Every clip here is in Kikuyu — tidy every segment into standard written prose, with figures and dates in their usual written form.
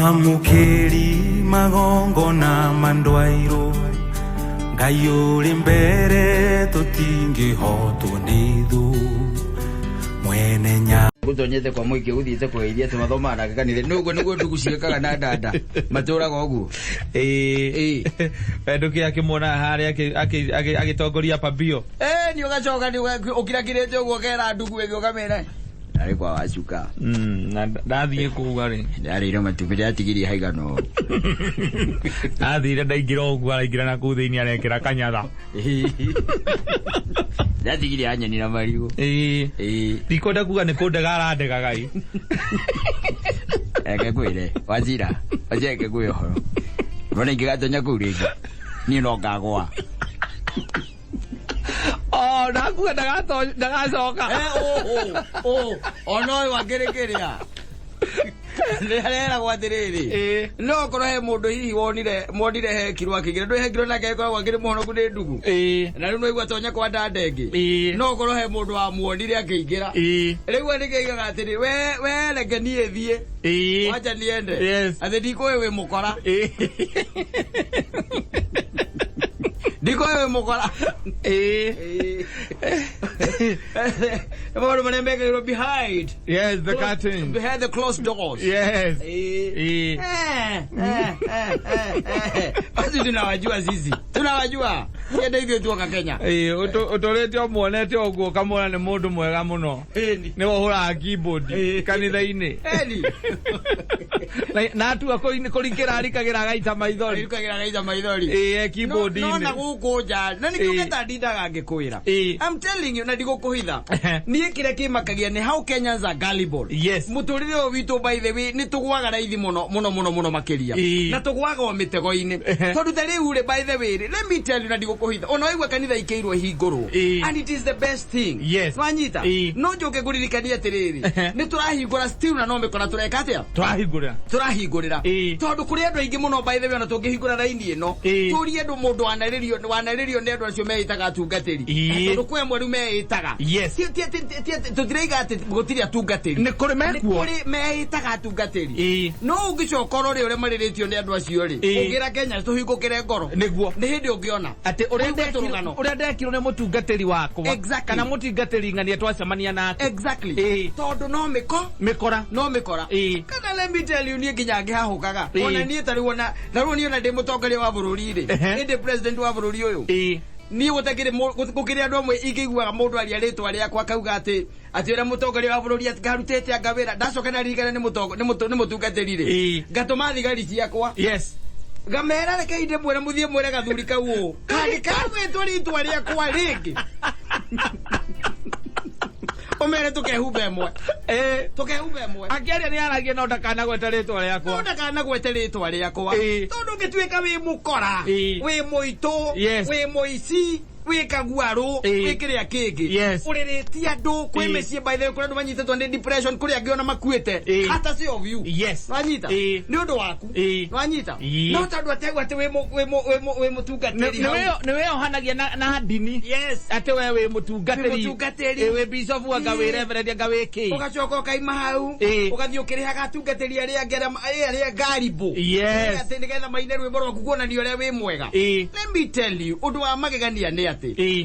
Mwamũkĩri magongona mandwairwo Ngai ũrĩ mbere tũtingĩhotwo nĩ thũ mwene nya gutonyete kwa muingĩ guthiĩte kũgeithia atĩ mathomaga nake kanitha nĩ ũguo nĩguo ndugu ciĩkaga na ndanda matũraga ũguo. Ĩĩ. Ĩĩ. Nduki akĩmuona harĩa agĩtongoria pambio. Ĩĩ, nĩ ũgacoka nĩ ũkirakirĩte ũguo ũkera ndugu ĩngĩ ũkamĩra ndarĩ kwa wacuka. Na ndathiĩ kũu arĩ ndarĩire matumbĩ ndatigirie haigana ũũ. Athire ndaingĩra ũguo araingĩra na kũu thĩinĩ arekĩra kanyatha. Ndatigirie anyeni na marigũ. Ĩĩ. Ĩĩ. Ndikwenda kuga nĩ kũndega arandega gai. Reke ngwĩre wazira wazira, reke ngwĩre ũhoro rona ingĩgatonya kũu rĩngĩ niĩ no ngagwa. Oh, ndakuga ndagacoka. Ona ũyũ akĩrĩ kĩrĩa nĩ areragwo atĩrĩrĩ, no okorwo he mũndũ hihi wonire mwonire hekirwo akĩingĩra ndũĩ hekirwo nake ĩkoragwo akĩrĩ mũhonoku nĩ ndugu na rĩu nĩwaigua tonya kwa ndanda ĩngĩ. No okorwo he mũndũ wamuonire akĩingĩra, rĩu nĩkĩigaga atĩrĩ we reke niĩ thiĩ, wacha niende, atĩ ndikũĩ wĩ mũkora, ndikũĩ wĩ mũkora. Maũndũ marĩa mekagĩrwo behind Yes, the curtain. Behind the closed doors. Basi tunawajua sisi, tunawajua sienda ithuĩ tuoka Kenya. Ĩĩ, ũtũrĩte ũmuonete ũguo ũkamwona nĩ mũndũ mwega mũno. Nĩwe ũhũraga keyboard kanitha-inĩ. Na atua kũrikĩra arikagĩra agaita maithori. Arikagĩra agaita maithori. Ĩĩ, e keyboard-inĩ. No na gũkũ nja na nĩkĩo ngeta ndindaga ngĩkwĩra. I'm telling you na ndigũkũhitha, niĩ kĩrĩa kĩmakagia nĩ how Kenyans are gullible. Mũtũrĩre ũyũ witũ, by the way, nĩ tũgwaga raithi mũno mũno mũno mũno makĩria, na tũgwaga o mĩtego-inĩ, tondũ ta rĩu rĩ, by the way rĩ, let me tell you na ndigũkũhitha, ona waigua kanitha ikĩirwo ihingũrwo, and it is the best thing. Nwanyita? No njoke ngũririkanie atĩrĩrĩ, nĩ tũrahingũra still na no mĩkora tũreka atĩa? Tũrahingũrĩra. Tũrahingũrĩra, tondũ kũrĩ andũ aingĩ mũno, by the way, ona tũngĩhingũra raini ĩno, tũrie andũ mũndũ wanarĩrio nĩ andũ acio meĩtaga atungatĩri, tondũ kwĩ amwe rĩu meĩtaga. Tũtiraiga atĩ gũtirĩ atungatĩri. Nĩ kũrĩ mekuo. Nĩ kũrĩ meĩtaga atungatĩri, no ũngĩcoka ũrore ũrĩa marĩrĩtio nĩ andũ acio rĩ, ũngĩra Kenya tũhingũkĩre ngoro, nĩ hĩndĩ ũngĩona atĩ ũrĩa Ũigue tũrũgano. Ũrĩa ndekirwo nĩ mũtungatĩri wakwa kana mũtungatĩri ng'ania twacemania nake. Tondũ no mĩko Mĩkora. No mĩkora. Kana let me tell you, niĩ nginya ngĩhahũkaga, ona niĩ ta rĩu, ona ta rĩu niĩ ona ndĩ mũtongoria wa bũrũri rĩ, ĩndĩ president wa bũrũri ũyũ, niĩ gũtakĩrĩ gũkĩrĩ andũ amwe ingĩiguaga mũndũ aria rĩtwa rĩakwa akauga atĩ ũrĩa mũtongoria wa bũrũri ngarutĩte anga wĩra, ndacoka naririkana nĩ nĩ mũtungatĩri rĩ, ngatũma thigari ciakwa, ngamera reke inde mwĩre mũthiĩ mwĩre gathuri kau ũũ kangĩkagwĩtwo rĩtwa rĩakwa rĩngĩ, ũmere tũkehumba ĩmwe, tũkehumba ĩmwe. Akĩaria nĩ aragia no ndakanagwete rĩtwa No rĩakwa. ndakanagwete rĩtwa rĩakwa, tondũ ũngĩtuĩka wĩ mũkora, wĩ mũitũ, wĩ mũici, wĩ kaguarũ, wĩ kĩrĩa kĩngĩ, ũrĩrĩtie andũ kwĩ mĩciĩ, by the way, kũrĩ andũ manyitĩtwo nĩ depression, kũrĩ angĩ ona makuĩte, courtesy of you. Nwanyita? Nĩ ũndũ waku. Nwanyita? No tondũ ategwa atĩ wĩ mũtungatĩri hau. Nĩ wĩyohanagia na ndini atĩ we wĩ mũtungatĩri. Wĩ mũtungatĩri. Ĩĩ, wĩ bishop, anga wĩ reverend, anga wĩ kĩ. Ũgacoka ũkaima hau, ũgathiĩ ũkĩrĩhaga atungatĩri arĩa angĩ arĩa ngaribũ, atĩ nĩgetha maine rwĩmbo rwaku kuonania ũrĩa wĩ mwega. Let me tell you, ũndũ wa magegania nĩ atĩ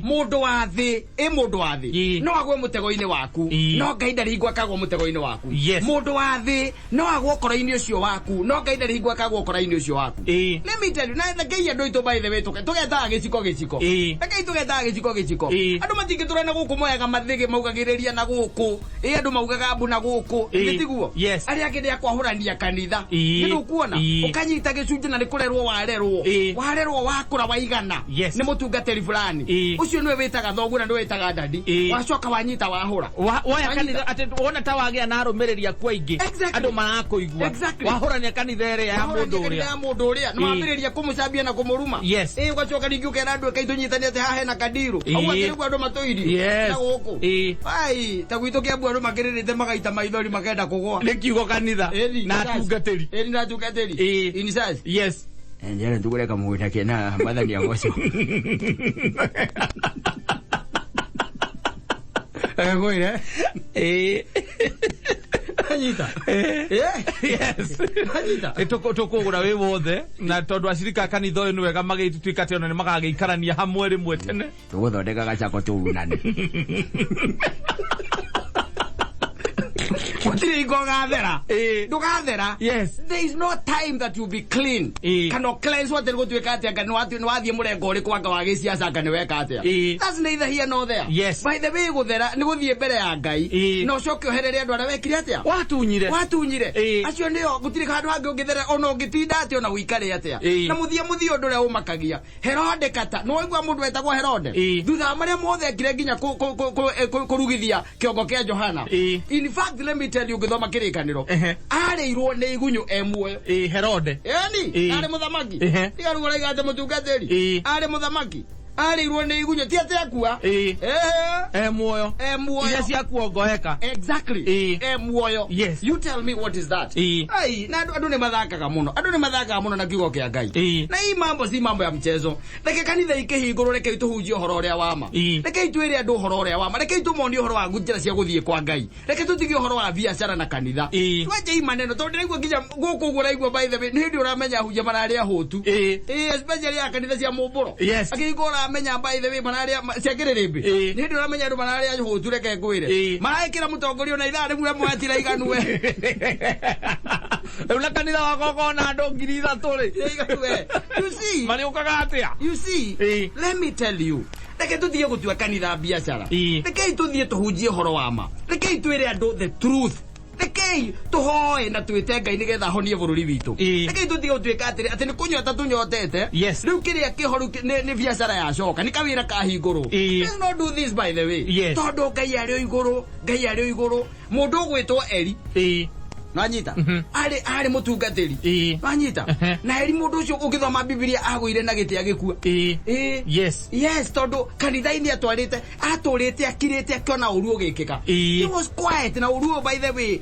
mũndũ wa thĩ ĩ mũndũ wa thĩ no agwe mũtego-inĩ waku, no Ngai ndarĩ hingo akagwa mũtego-inĩ waku. Mũndũ wa thĩ no agwe ũkora-inĩ ũcio waku, no Ngai ndarĩ hingo akagwa ũkora-inĩ ũcio waku. Let me tell you, na Ngai andũ aitũ, by the way, tũgetaga gĩciko gĩciko. Ngai tũgetaga gĩciko gĩciko. Andũ matingĩtũra na gũkũ moyaga mathĩgĩ maugagĩrĩria na gũkũ, ĩ andũ maugaga mbu na gũkũ. Nĩ tiguo? Yes. Arĩa angĩ nĩ akwahũrania kanitha. Nĩ ndũkuona ũkanyita gĩcunjĩ na nĩ kũrerwo warerwo, warerwo wakũra waigana nĩ mũtungatĩri fulani, ũcio nĩwe wĩtaga thoguo na nĩwe wĩtaga dadi, wacoka wanyita wahũra. Woya Wanyita. kanitha atĩ wona ta wagĩa na arũmĩrĩri aku aingĩ, andũ marakũigua, wahũrania kanitha ĩrĩa ya Wahũrania mũndũ kanitha ũrĩa ya mũndũ ũrĩa nĩ wambĩrĩria kũmũcambia na kũmũruma. Ĩ ũgacoka rĩngĩ ũkera andũ ĩkai tũnyitane atĩ haha hena kandirũ. Au atĩ rĩu andũ matũirio na gũkũ. Ai ta gwitũ Kĩambu andũ makĩrĩrĩte magaita maithori makenda kũgwa. Nĩ kiugo kanitha Ĩni, na atungatĩri. Ĩni na atungatĩri. In church. Njere tugure kamũgũnda kena mathani agocwo. Ngwĩre. Anyita. Yes. Anyita. Tũkũgũra wĩ wothe na tondũ acirika a kanitha ũyũ nĩ wega magĩtuĩka atĩ ona nĩ magagĩikarania hamwe rĩmwe tene. Tũgũthondeka gacako tũunane. Gũtirĩ hingo ũgathera. Ndũgathera. Yes. There is no time that you be clean. Kana cleanse atĩ gũtuĩka atĩ anga nĩ wathiĩ mũrengo ũrĩkũ anga wa gĩciaca anga nĩ weka atĩa. That's neither here nor there. Yes. By the way, gũthera nĩ gũthiĩ mbere ya Ngai. Na ũcoke ũherere andũ arĩa wekire atĩa? Watunyire. Watunyire. Acio nĩo gũtirĩ handũ hangĩ ũngĩthera ona ũngĩtinda atĩa ona ũikare atĩa. Na mũthia mũthia ũndũ ũrĩa ũmakagia. Herode kata. Nĩ waigua mũndũ wetagwo Herode? Thutha wa marĩa mothe ekire nginya kũrugithia kĩongo kĩa Johana. In fact, let me tell you, ngĩthoma kĩrĩkanĩro. Arĩirwo nĩ igunyũ e muoyo. Herode. Ĩni, arĩ mũthamaki. Tiga rĩu ũraiga atĩ mũtungatĩri. Arĩ mũthamaki. Arĩirwo nĩ igunyũ ti atĩ akua. E muoyo. E muoyo. Iria cia kuongoheka. Exactly. E muoyo. Yes. You tell me what is that? Ai, na andũ nĩ mathakaga mũno. Andũ nĩ mathakaga mũno na kiugo kĩa Ngai. Na hii mambo si mambo ya mchezo. Reke kanitha ikĩhingũrwo, rekei tũhunjie ũhoro ũrĩa wa ma. Rekei twĩre andũ ũhoro ũrĩa wa ma. Rekei tũmonie ũhoro wa njĩra cia gũthiĩ kwa Ngai. Reke tũtige ũhoro wa biacara na kanitha. Twenje maneno tondũ ndĩraigua nginya gũkũ ũguo ũraigua, by the way, nĩ hĩndĩ ũramenya ahunjia mararĩa hũtu. Especially ya kanitha cia mũmbũro. Yes. Akĩhingo ũramenya, by the way, mararĩa cia kĩrĩrĩmbĩ. Nĩ hĩndĩ ũramenya andũ mararĩa hũtu, reke ngwĩre. Maraĩkĩra mũtongoria ona ithaa rĩmwe mwatiraiganu we. Rĩu na kanitha wakwa ũkorwo na andũ 3,000 rĩ. Tiraiganu we. You see? Marĩũkaga atĩa? You see? Let me tell you. Reke tũtige gũtua kanitha biacara. Rekei tũthiĩ tũhunjie ũhoro wa ma. Rekei twĩre andũ the truth. Rekei tũhoe na twĩte Ngai nĩgetha ahonie bũrũri witũ. Rekei tũtige gũtuĩka atĩrĩ atĩ nĩ kũnyota tũnyotete. Yes. Rĩu kĩrĩa kĩho rĩu nĩ biacara yacoka, nĩ kawĩra kahingũrwo. Let's not do this, by the way. Yes. Tondũ Ngai arĩ o igũrũ, Ngai arĩ o igũrũ. Mũndũ ũgwĩtwo Eri. Nwanyita? Arĩ mũtungatĩri. Nwanyita? Na Eri mũndũ ũcio ũngĩthoma Bibilia agũire na gĩtĩ agĩkua. Yes. Yes, tondũ kanitha-inĩ atwarĩte, atũrĩte akirĩte akĩona ũru ũgĩkĩka. He was quiet na ũru ũyũ, by the way,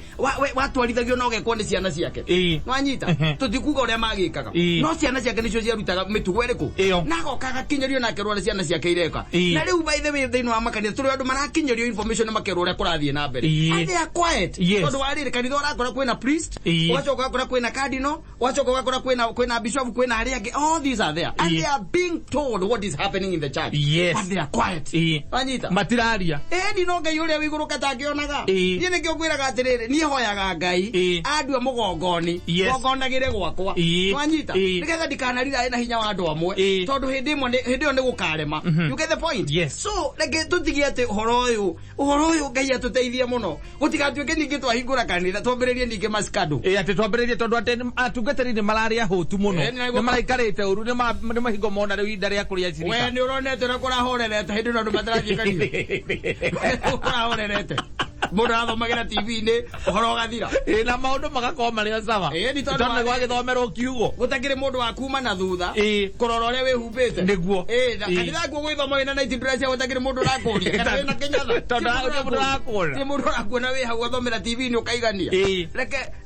watwarithagio na ũgekwo nĩ ciana ciake. Nwanyita? Tũtikuga ũrĩa magĩkaga. No ciana ciake nĩcio ciarutaga mĩtugo ĩrĩkũ. Na agoka agakinyĩrio na akerwo ũrĩa ciana ciake ireka. Na rĩu, by the way, thĩinĩ wa makanitha tũrĩ andũ marakinyĩrio information na makerwo ũrĩa kũrathiĩ na mbere. And they are quiet. Tondũ wa rĩrĩ, kanitha ũrakora kwĩna priest, ũgacoka ũgakora kwĩna cardinal, ũgacoka ũgakora kwĩna bishop, kwĩna arĩa angĩ. All these are there. And they are being told what is happening in the church. Yes. But they are quiet. Wanyita? Matiraria. Ĩni no Ngai ũrĩa wĩ igũrũ katangĩonaga. Niĩ nĩkĩo ngwĩraga atĩrĩrĩ, niĩ hoyaga Ngai andua mũgongoni, gongonagĩre gwakwa. Wanyita? Nĩgetha ndikanarira na hinya wa andũ amwe. Tondũ hĩndĩ ĩmwe hĩndĩ ĩyo nĩ gũkarema. You get the point? Yes. So reke tũtige atĩ ũhoro ũyũ Ngai atũteithie mũno. Gũtigatuĩke ningĩ twahingũra kanitha twambĩrĩrie ningĩ mascandal. Atĩ twambĩrĩrie tondũ atĩ atungatĩri nĩ mararĩa hũtu mũno. Nĩ maraikarĩte ũru, nĩ mahingo mona rĩu ihinda rĩa kũrĩa cirika. We nĩ ũronete ũrĩa kũrahorerete hĩndĩ ĩno andũ matarathiĩ kanitha. Kũrahorerete. Mũndũ arathomagĩra TV-inĩ ũhoro ũgathira. Na maũndũ magakorwo marĩ o sawa. Ni tondũ Tondũ nĩ gwagĩthomerwo kiugo. Gũtakĩrĩ mũndũ wa kuma na thutha kũrora ũrĩa wĩhumbĩte. Nĩguo. Na kanitha kuo gwĩthoma wĩna night dress gũtakĩrĩ mũndũ ũrakũria kana wĩna kĩnyatha. Tondũ gũtirĩ mũndũ ũrakuona. Ti mũndũ ũrakuona wĩ hau ũgathomera TV-inĩ ũkaigania.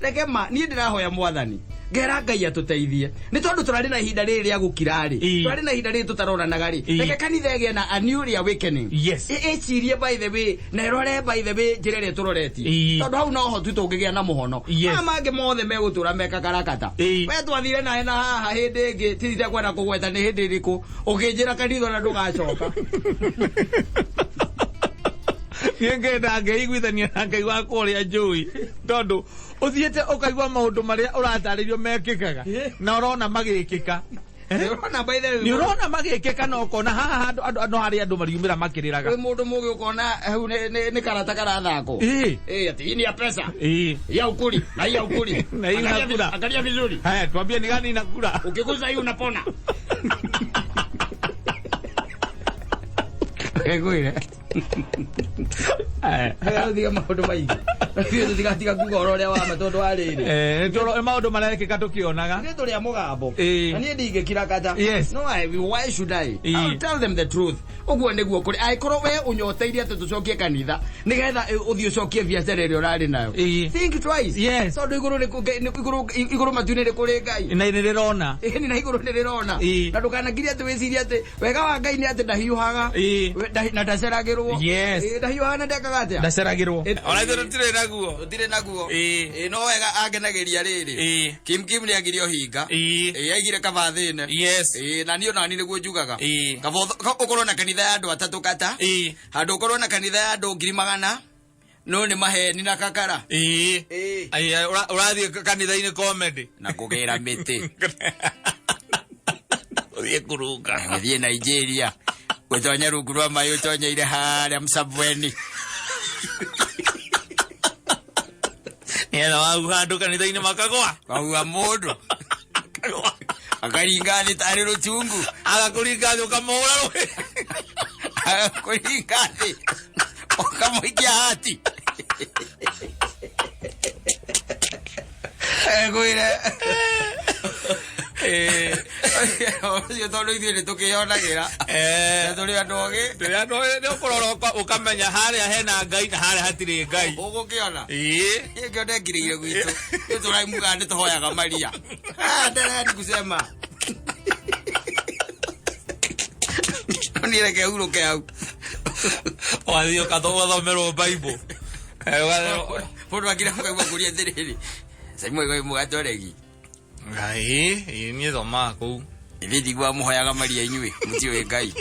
Reke ma niĩ ndĩrahoya mwathani ngera Ngai atũteithie nĩ tondũ tũrarĩ na ihinda rĩrĩ rĩa gũkira rĩ, tũrarĩ na ihinda rĩrĩ tũtaroranaga rĩ, reke kanitha ĩgĩe na a new reawakening. Yes. Ĩcirie, by the way, na ĩrore, by the way, njĩra ĩrĩa tũroretie, tondũ hau no ho tu tũngĩgĩa na mũhono. Yes. Maya mangĩ mothe megũtũra mekakarakata. We twathire nawe na haha hĩndĩ ĩngĩ tirite kwenda kũgweta nĩ hĩndĩ ĩrĩkũ, ũkĩnjĩra kanitha ona ndũgacoka. Niĩ ngenda ngeiguithania na Ngai wakwa ũrĩa njũĩ, tondũ ũthiĩte ũkaigua maũndũ marĩa ũratarĩrio mekĩkaga na ũrona magĩkĩka. Nĩ ũrona, by the way, Nĩ ũrona magĩkĩka na ũkona haha handũ andũ no harĩ andũ mariumĩra makĩrĩraga. Kwĩ mũndũ mũgĩ ũkona hau nĩ karata karathakwo. Ati hii ni ya pesa. Ya ukuli na hii ya ukuli. Na hii Angalia unakula. Angalia vizuri. Haya, tuambie ni gani inakula. Ukigusa hii unapona. Ngwire. Thiga maũndũ maingĩ. Ithuĩ tũtigatiga kuga ũhoro ũrĩa wa ma tondũ wa rĩrĩ. Nĩ maũndũ marekĩka tũkĩonaga. Ithuĩ tũrĩ a mũgambo. Ĩĩ. Na niĩ ndingĩkira kata. Yes. No, why should I? I'll tell them the truth. Ũguo nĩguo kũrĩ. Angĩkorwo we ũnyoteire atĩ tũcokie kanitha nĩgetha ũthiĩ ũcokie biacara ĩrĩa ũrarĩ nayo. Think twice. Yes. Tondũ igũrũ nĩ igũrũ igũrũ matu-inĩ nĩ kũrĩ Ngai. Na nĩ rĩrona. Ĩni na igũrũ nĩ rĩrona. Ĩĩ. Na ndũkanakirie atĩ wĩcirie atĩ wega wa Ngai nĩ atĩ ndahiũhaga. Ĩĩ. Na ndaceragĩrwo. Yes. Ĩĩ, ndahiũhaga na ndekaga Ndekaga atĩa? Ndaceragĩrwo. Ona ithuĩ tũtirĩ naguo. Tũtirĩ naguo. Ĩĩ. Ĩĩ, no wega angenagĩria rĩrĩ. Ĩĩ. Kim Kim nĩ agire ũhinga. Ĩĩ. Ĩĩ, aigire kaba thĩne. Yes. Ĩĩ, na niĩ onani nĩguo njugaga. Ĩĩ. Kaba ũkorwo na kanitha ya andũ atatũ kata. Ĩĩ. Handũ ũkorwo na kanitha ya andũ 100,000 no nĩ maheni na kakara. Ĩĩ. Ĩĩ. Ai, ũrathiĩ kanitha-inĩ comedy. Na kũgĩra mĩtĩ. Ũthiĩ kũrunga. Gũthiĩ Nigeria. Gũtonya rungu rwa maĩ ũtonyeire harĩa Msabweni. Nĩgetha wahuha andũ kanitha-inĩ makagwa. Wahuha mũndũ. Makagwa. Akaringa thĩ tarĩ rũtungu. Agakũringa thĩ ũkamũhũra rũhĩ. Agakũringa thĩ. Ũkamũikia hati. Ngwĩre. Ũcio tondũ ithuĩ nĩ tũkĩyonagĩra. Na tũrĩ andũ ogĩ. Tũrĩ andũ ogĩ, nĩ ũkũrora ũkamenya harĩa hena Ngai na harĩa hatirĩ Ngai. Ũgũkĩona? Ĩĩ. Nĩkĩo ndekirĩire gwitũ. Nĩ tũraimugaga nĩ tũhoyaga Maria. Ah, ndereni kusema. Niĩ reke hurũke hau. Wathiĩ ũgathomerwo Bible. Mũndũ akira mũkaigua kũria atĩrĩrĩ. Saimwe gwe mũgatoregi. Ngai, ĩĩ, niĩ thomaga kũu. Ithuĩ ndiguaga mũhoyaga Maria inyuĩ, mũtiũĩ Ngai.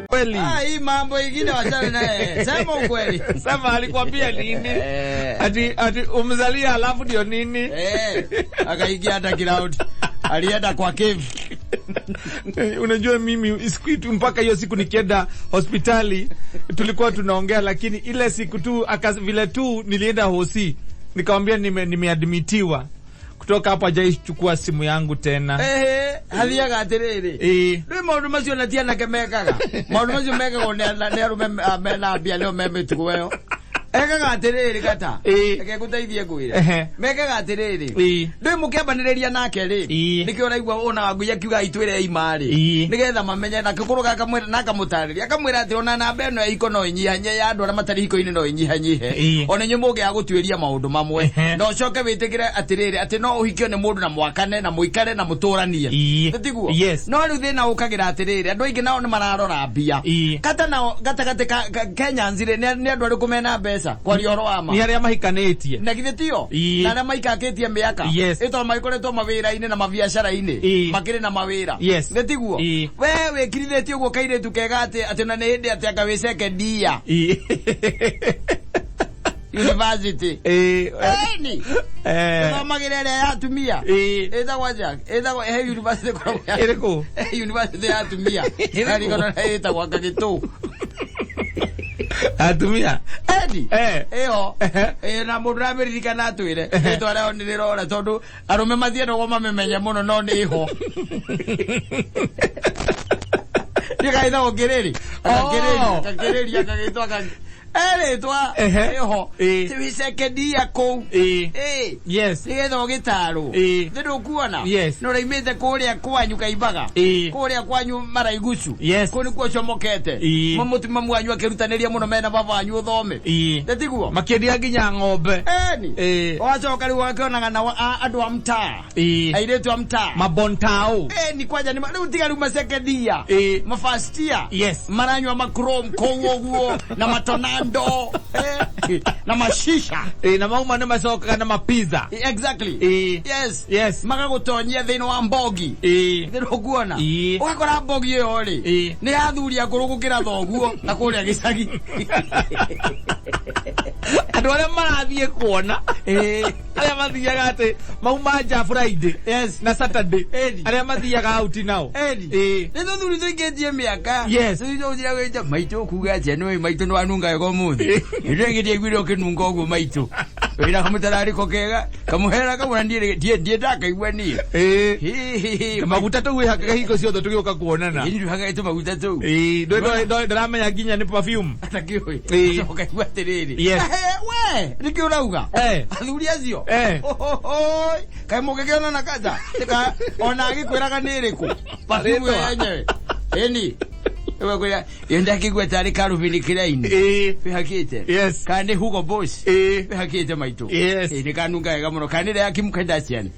Kweli. Ah, hii mambo ingine wachana naye. Sema ukweli. Sema alikwambia nini? Ati umzalia alafu ndio nini? Akaingia hata ground. Alienda kwa cave. Unajua mimi siku tu mpaka hiyo siku nikienda hospitali tulikuwa tunaongea, lakini ile siku tu vile tu nilienda hosi nikamwambia nimeadmitiwa. Kutoka hapo hajaichukua simu yangu tena. Hathiaga atĩrĩrĩ. Rĩu maũndũ macio na ti anake mekaga. Maũndũ macio mekagwo nĩ arũme mena mbia nĩo me mĩtugo ĩyo. Ekaga atĩrĩrĩ kata. Reke ngũteithie ngwĩre. Mekaga atĩrĩrĩ. Rĩu mũkĩambanĩrĩria nake rĩ, nĩkĩo ũraigua ona ngui akiuga itwĩre ima rĩ. Nĩgetha mamenye na kũgũrũ gakamwĩra na akamũtarĩria. Akamwĩra atĩ ona namba ĩno ya iko no ĩnyihanyie ya andũ arĩa matarĩ hiko-inĩ no ĩnyihanyihe. Ona inyuĩ mũngĩaga gũtuĩria maũndũ mamwe. Na ũcoke wĩtĩkĩre atĩrĩrĩ atĩ no ũhikio nĩ mũndũ na mwakane na mũikare na mũtũranie. Nĩ tiguo? Yes. No rĩu thĩna ũkagĩra atĩrĩrĩ, andũ aingĩ nao nĩ mararora mbia. Kata nao gatagatĩ ka Kenyans rĩ, nĩ andũ arĩkũ mena mbeca? Kwaria ũhoro wa ma. Nĩ arĩa mahikanĩtie. Na githĩ tio? Na arĩa maikakĩtie mĩaka. Yes. Ĩ tondũ magĩkoretwo mawĩra-inĩ na mabiacara-inĩ. Ĩĩ. Makĩrĩ na mawĩra. Yes. Nĩ tiguo? Ĩĩ. We wĩkirithĩtie ũguo kairĩtu kega atĩ na nĩ hĩndĩ atĩ anga wĩ second year. Ĩĩ. University. Ĩĩ. Ĩni. Tũthomagĩra ĩrĩa ya atumia. Ĩĩ. Ĩtagwo atĩa? Ĩtagwo, he university ĩkoragwo ya- Ĩrĩkũ? He university ya atumia. Ĩrĩkũ? Ndarigana na ĩtagwo anga Gĩtũ. Atumia. Eni. Ĩyo. Ĩĩ, na mũndũ ũramĩririkana atwĩre. Rĩtwa rĩao nĩ rĩrora tondũ arũme matiendagwo mamĩmenye mũno no nĩ ho. Nĩ kaĩtagwo Kĩrĩrĩ. Gakĩrĩria, gakĩrĩria, gagĩtwa rĩtwa ĩho. Ĩĩ. Ti second year kũu. Ĩĩ. Ĩĩ. Yes. Nĩgetha ũgĩtarwo. Ĩĩ. Nĩ ndũkuona? Yes. Nĩ ũraimĩte kũrĩa kwanyu Kaimbaga. Ĩĩ. Kũrĩa kwanyu Maraigucu. Yes. Kũu nĩkuo ũcomokete. Ĩĩ. Mũtuma wanyu akĩrutanĩria mũno mena baba wanyu ũthome. Ĩĩ. Nĩ tiguo? Makĩendia nginya ng'ombe. Ĩni. Ĩĩ. Ũgacoka rĩu ũgakĩonaga nao andũ a mtaa. Ĩĩ. Airĩtu a mtaa. Mabontao. Ĩni kwanja nĩ rĩu tiga rĩu ma second year. Ĩĩ. Ma first year. Yes. Maranyua ma chrome kũu ũguo na matonando. Na mashisha. Ĩĩ, na mauma nĩ macokaga na mapizza. Exactly. Ĩĩ. Yes. Yes. Magagũtonyia thĩinĩ wa mbogi. Ĩĩ. Thĩinĩ ũkuona. Ĩĩ. Ũgakora mbogi ĩyo rĩ. Ĩĩ. Nĩ ya athuri akũrũ gũkĩra thoguo na kũrĩa gĩcagi. Andũ arĩa marathiĩ kuona. Ĩĩ. Arĩa mathiaga atĩ mauma nja Friday. Yes. Na Saturday. Ĩni. Arĩa mathiaga out nao. Ĩni. Ĩĩ. Nĩ tũthuri tũingĩtie mĩaka. Yes. Tũthuri tũgũthiĩ gwĩta maitũ kuga atĩa nĩũĩ maitũ nĩwanunga wega ũmũthĩ. Nĩndĩraigĩtie ũkĩnunga ũguo maitũ. Wĩra kamũtararĩko kega, kamũhera kamwe na ndiĩ ndakaigua niĩ. Ĩĩ. Hi, hi, hi. Maguta tũu wĩhakaga hingo ciothe tũgĩũka kuonana. Ĩni ndũhakaga tũmaguta tũu. Ĩĩ, ndĩramenya nginya nĩ perfume. Atakĩũĩ. Ĩĩ. Ũcoka ũkaigua atĩrĩrĩ. Yes. Ehe, we, nĩkĩ ũrauga? Eh. Athuri acio. Eh. Ohohoi. Kaĩ mũngĩkĩonana kanja? Tika, ona agĩkwĩraga nĩ ĩrĩkũ? Perfume Rĩtwa. yenyewe. Ĩni. Ũgakwĩra ĩ ndakĩigua tarĩ Calvin Klein. Wĩhakĩte. Yes. Kana nĩ Hugo Boss. Wĩhakĩte maitũ. Yes. Ĩ nĩ kanunga wega mũno. Kana nĩ ya Kim Kardashian.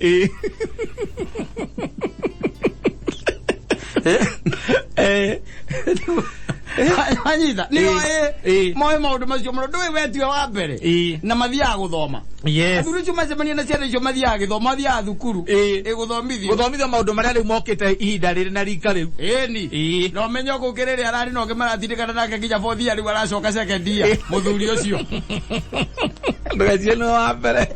Wanyita. Nĩ oĩ. Moĩ maũndũ macio mũno. Ndũĩ we tiwe wa mbere. Na mathiaga gũthoma. Yes. Athuri acio macemania na ciana icio mathiaga gĩthomo, mathiaga thukuru. Ĩ gũthomithio. Gũthomithio maũndũ marĩa rĩu mokĩte ihinda rĩrĩ na rika rĩu. Ĩni. Na ũmenye ũkũ kĩrĩrĩ ararĩ na ũngĩ maratindĩkana nake nginya fourth year rĩu aracoka second year. Mũthuri ũcio. Ndũgecirie nĩwe wa mbere.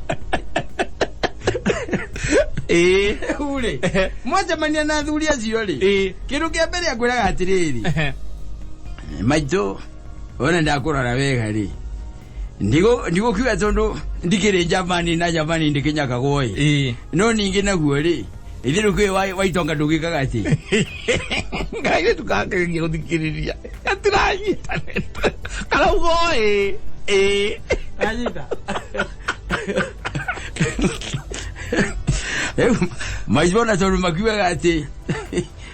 Rĩu rĩ, mwacemania na athuri acio rĩ, kĩndũ kĩa mbere akwĩraga atĩrĩrĩ, maitũ, wona ndakũrora wega rĩ, ndigũkiuga tondũ ndikĩrĩ Germany na Germany ndĩkĩnyakagwo ĩ. No ningĩ naguo rĩ, ithuĩ rĩu kwĩ waitonga ndũgĩkaga atĩ. Ngai nĩ tũkageria gũthikĩrĩria. Gatiranyita. Karauga ĩ. Anyita. Rĩu maitũ ona tondũ makiugaga atĩ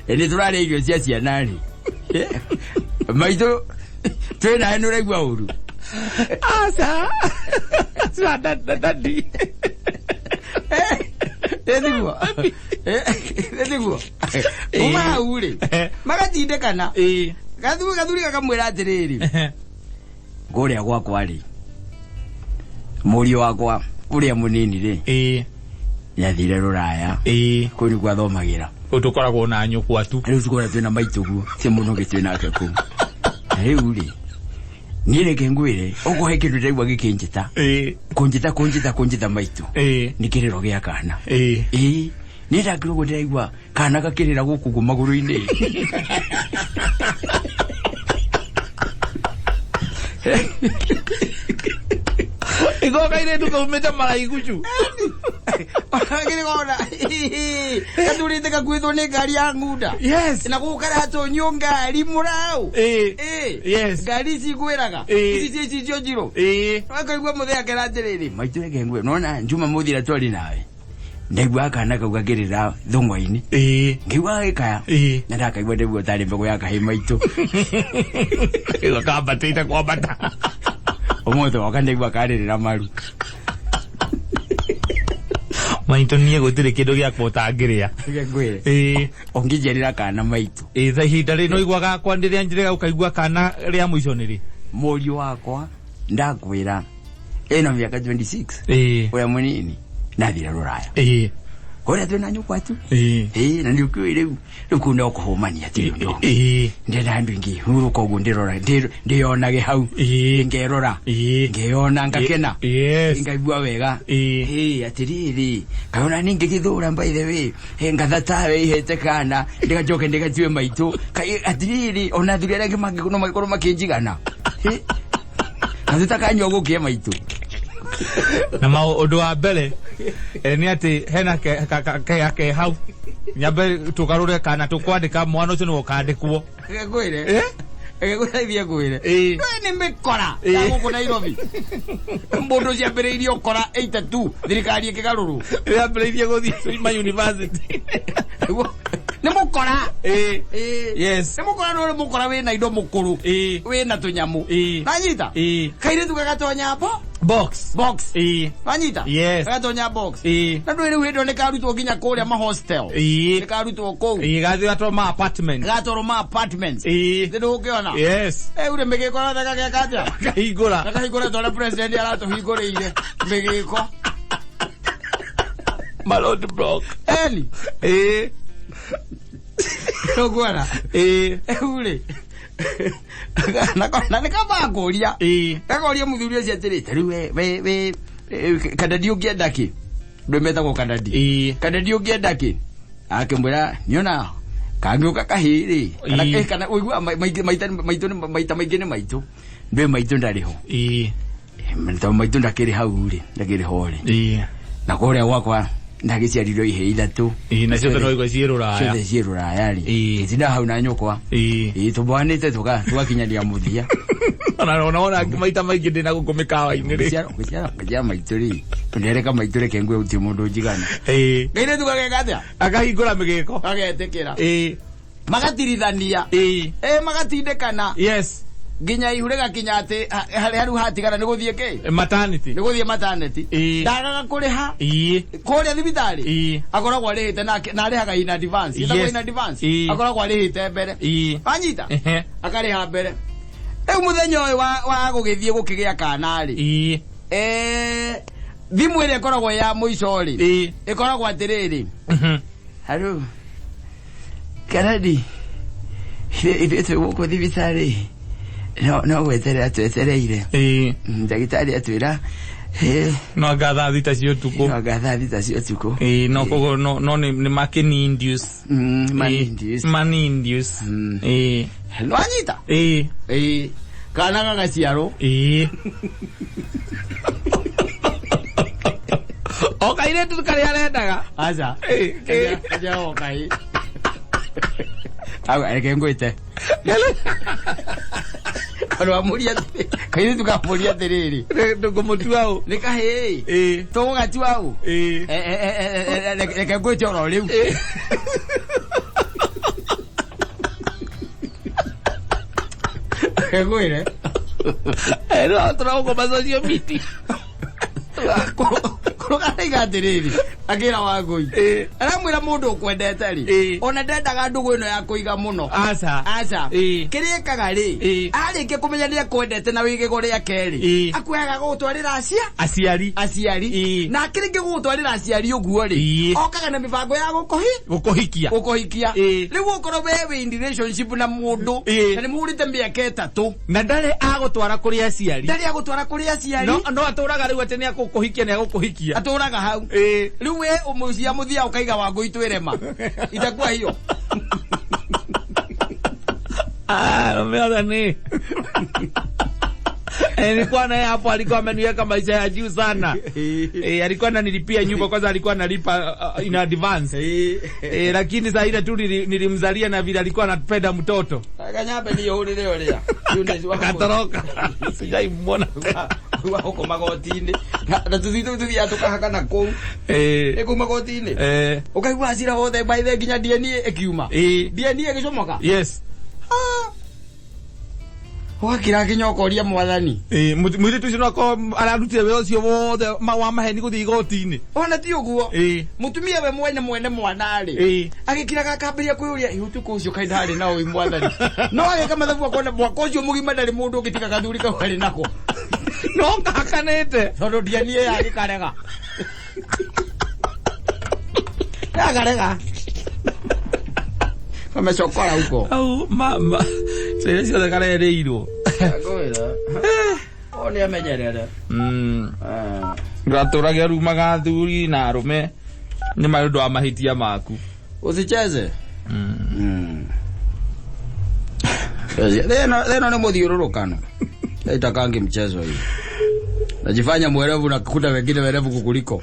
nĩ tũrarĩa irio cia ciana rĩ. Maitũ twĩ nawe nĩ ũraigua ũru. Aca. Aca daddy. Ĩ tiguo. Ĩ tiguo. Kuma hau rĩ, magatindĩkana. Gathuri gakamwĩra atĩrĩrĩ, kũrĩa gwakwa rĩ, mũriũ wakwa ũrĩa mũnini rĩ, nĩathire rũraya. Kũu nĩkuo athomagĩra. Kũu tũkoragwo na nyũkwa tu. Rĩu tũkoragwo twĩna maitũ guo, ti mũndũ ũngĩ twĩ nake kũu. Na rĩu rĩ, niĩ reke ngwĩre, okorwo he kĩndũ ndĩraigua gĩkĩnjĩta, kũnjĩta, kũnjĩta, kũnjĩta maitũ, nĩ kĩrĩro gĩa kana. Niĩ ndakĩrwo ũguo ndĩraigua kana gakĩrĩra gũkũ ũguo magũrũ-inĩ. Iko kairĩtu kaumĩte maraigucu. Kĩrĩgona, gathurĩte gakuĩtwo nĩ ngari ya ng'unda. Yes. Na gũkũ karatonyio ngari mũraũ. Yes. Ngari ici ngwĩraga. Ici cia icicio njirũ. Wakaigua mũthee akera atĩrĩrĩ, maitũ reke ngwĩre, nĩwona Juma mũthira twarĩ nawe. Ndaigua kana kau gakĩrĩra thũng'wa-inĩ. Ngĩigua gagĩkaya. Na ndakaigua ndaigua tarĩ mbegũ ya kahĩĩ maitũ. Ĩyo kambatĩte kwambata. Ũmũthĩ woka ndaigua karĩrĩra maru. Maitũ niĩ gũtirĩ kĩndũ gĩakwa ũtangĩrĩa. Reke ngwĩre. Ũngĩnjiarĩra kana maitũ. Tha ihinda rĩrĩ no igua gakwa rĩrĩa njĩrĩga ũkaigua kana rĩa mũico nĩ rĩ? Mũriũ wakwa ndakwĩra ĩno mĩaka 26. Ũrĩa mũnini nathire rũraya. Kũrĩa twĩna nyũkwa tu. Na nĩ ũkĩũĩ rĩu, rĩu kũu no kũhũmania ti ũndũ ũngĩ. Ndĩrenda andũ aingĩ hurũka ũguo ndĩrora, ndĩyonage hau. Ngerora. Ngeyona ngakena. Ngaigua wega. Atĩrĩrĩ, kaĩ ona niĩ ngĩgĩthũra by the way. Ngatha tawe ihete kana, ndĩgacoke ndĩgatue maitũ. Kaĩ atĩrĩrĩ, ona athuri arĩa angĩ no mangĩkorwo makĩnjigana. Gathu ta kanyua gũkĩe maitũ. Na ũndũ wa mbere, nĩ atĩ hena ke hau. Nyambe tũgarũre kana tũkwandĩka mwana ũcio nĩwe ũkandĩkwo. Reke ngwĩre. Reke ngũteithie ngwĩre. We nĩ mĩkora ya gũkũ Nairobi. Mũndũ ciambĩrĩirie ũkora 82, thirikari ĩkĩgarũrwo. Yambĩrĩirie gũthiĩ ma university. Nĩ mũkora. Yes. Nĩ mũkora, nĩ mũkora wĩna indo mũkũrũ. Wĩna tũnyamũ. Nanyita? Kairĩtu gagatonya Box. Box. Wanyita? Yes. Gagatonya box. Na ndũĩ rĩu hĩndĩ ĩyo nĩ karutwo nginya kũrĩa ma hostel. Nĩ karutwo kũu. Gathiĩ gatwarwo ma apartment. Gatwarwo ma apartment. Nĩ ndũgũkĩona? Yes. Ure mĩgĩko yothe gageka atĩa? Gakahingũra. Gakahingũra ta ũrĩa president aratũhingũrĩire mĩgĩko. Ma road block. Eli. Ũguona? Rĩu rĩ. Na nĩ kaba ngũria. Gakoria mũthuri ũcio atĩrĩ, ta rĩu we, kandadi ũngĩenda kĩ? Ndũ metagwo kandadi. Kandadi ũngĩenda kĩ? Akĩmwĩra, nĩona kangĩũka kahĩĩ rĩ. Kana kana ũiguaga maita, maitũ nĩ, maita maingĩ nĩ maitũ. Ndũĩ maitũ ndarĩ ho. Tondũ maitũ ndakĩrĩ hau rĩ, ndakĩrĩ ho rĩ. Na kũrĩa gwakwa ndagĩciarirwo ihĩĩ ithatũ. Na ciothe no igwe ciĩ rũraya. Ciothe ciĩ rũraya rĩ. Itinda hau na nyũkwa. Tũmbanĩte tũgakinyanĩra mũthia. Ona ona ona maita maingĩ ndĩna gũkũ mĩkawa-inĩ rĩ. Ngĩciara, ngĩciara, ngĩciara maitũ rĩ. Ndereka maitũ reke ngue gũtirĩ mũndũ njigana. Ngai nĩ tugageka atĩa? Akahingũra mĩgĩko. Agetĩkĩra. Magatirithania. Ĩĩ. Ĩ magatindĩkana. Yes. Nginya ihu rĩgakinya atĩ harĩa rĩu hatigara nĩ gũthiĩ kĩ? Maternity. Nĩ gũthiĩ maternity. Ĩĩ. Ndagaga kũrĩha. Ĩĩ. Kũrĩa thibitarĩ. Ĩĩ. Akoragwo arĩhĩte na arĩhaga in advance. Ĩtagwo Yes. in advance. Ĩĩ. Akoragwo arĩhĩte mbere. Ĩĩ. Wanyita? Ehe. Akarĩha mbere. Rĩu mũthenya ũyũ wa gũgĩthiĩ gũkĩgĩa kana rĩ. Ĩĩ. Thimũ ĩrĩa ĩkoragwo ya mũico rĩ. Ĩĩ. Ĩkoragwo atĩrĩrĩ. Mhm. Hello. Karadi. Ithuĩ twĩ gũkũ thibitarĩ. No gweterera twetereire. Ĩĩ. Ndagĩtarĩ atwĩra, No anga thaa thita cia ũtukũ. No anga thaa thita cia ũtukũ. Ĩĩ, no koguo no nĩ makĩni induce. Money Ĩĩ, induce. Money induce. Ĩĩ. Nĩwanyita? Ĩĩ. Ĩĩ. Kana gagaciarwo. Ĩĩ. O kairĩtu karĩa arendaga. Aca. Ĩĩ, ĩĩ. Aca o kai. Au, reke ngwĩte. Andũ a mũria atĩrĩ, kairĩtu kamũria atĩrĩrĩ. Ndũkũmũtua ũ? Nĩ kahĩĩ. Ĩĩ. Tũgũgatua ũ? Ĩĩ. Reke ngwĩte oro rĩu. Ĩĩ. Reke ngwĩre. Rĩu tũragũkoma social media. Kũrũgaraiga atĩrĩrĩ, akĩra Wangũi. Ĩĩ. Aramwĩra mũndũ ũkwendete rĩ, Ĩĩ. ona ndendaga ndũgũ ĩno ya kũiga mũno. Aca. Aca. Ĩĩ. Kĩrĩa ĩkaga rĩ, Ĩĩ. arĩkia kũmenya nĩ akwendete na wĩ gĩgo rĩake rĩ, Ĩĩ. akuoyaga gũgũtwarĩra Aciari. aciari. Ĩĩ. Na akĩrĩkia gũgũtwarĩra aciari ũguo rĩ, Ĩĩ. okaga na mĩbango ya Gũkũhikia. gũkũhikia. Ĩĩ. Rĩu ũkorwo we wĩ in relationship na mũndũ, Ĩĩ. na nĩ mũhũrĩte mĩaka ĩtatũ. Na ndarĩ agũtwara kũrĩ aciari. Ndarĩ agũtwara kũrĩ aciari. No atũraga rĩu atĩ nĩ agũkũhikia, nĩ agũkũhikia. Atũraga hau. Ĩĩ. Rĩu we ũmũcia mũthia ũkaiga Wangũi twĩrema. Itakuwa hiyo. Umeona ni. Nilikuwa naye hapo, alikuwa ameniweka maisha ya juu sana. Alikuwa ananilipia nyumba kwanza, alikuwa analipa in advance. Lakini saa ile tu nilimzalia na vile alikuwa anapenda mtoto. Kanyambe ni yũrĩre ũrĩa. Akatoroka. Sijaimuona tena. Wa huko magoti-inĩ. Na tũthiĩ tũthiaga tũkahakana kũu. Ĩ kũu magoti-inĩ. Ũkaigua cira wothe by the nginya DNA ĩkiuma. DNA ĩgĩcomoka. Yes. Ũgakira nginya ũkoria mwathani. Mũirĩtu ũcio no akorwo ararutire wĩra ũcio wothe wa maheni gũthiĩ igoti-inĩ. Ona ti ũguo. Mũtumia we mwene mwene mwana rĩ. Agĩkiraga akambĩrĩria kwĩyũria, ĩ ũtukũ ũcio kaĩ ndarĩ na ũĩ mwathani. No agĩka mathabu akona mwaka ũcio mũgima ndarĩ mũndũ ũngĩ tiga gathuri kau arĩ nako. No kahakanĩte. Tondũ DNA yagĩkarega. Yakarega. Wamecokora huko. Au mama. Ciana ciothe karerĩirwo. Ngwĩra. O nĩ amenyerere. Ngatũragia rumaga athuri na arũme nĩ marĩ ũndũ wa mahĩtia maku. Usicheze. Theno nĩ mũthiũrũrũkano. Itakangi mchezo hii. Najifanya mwerevu na kukuta wengine werevu kukuliko.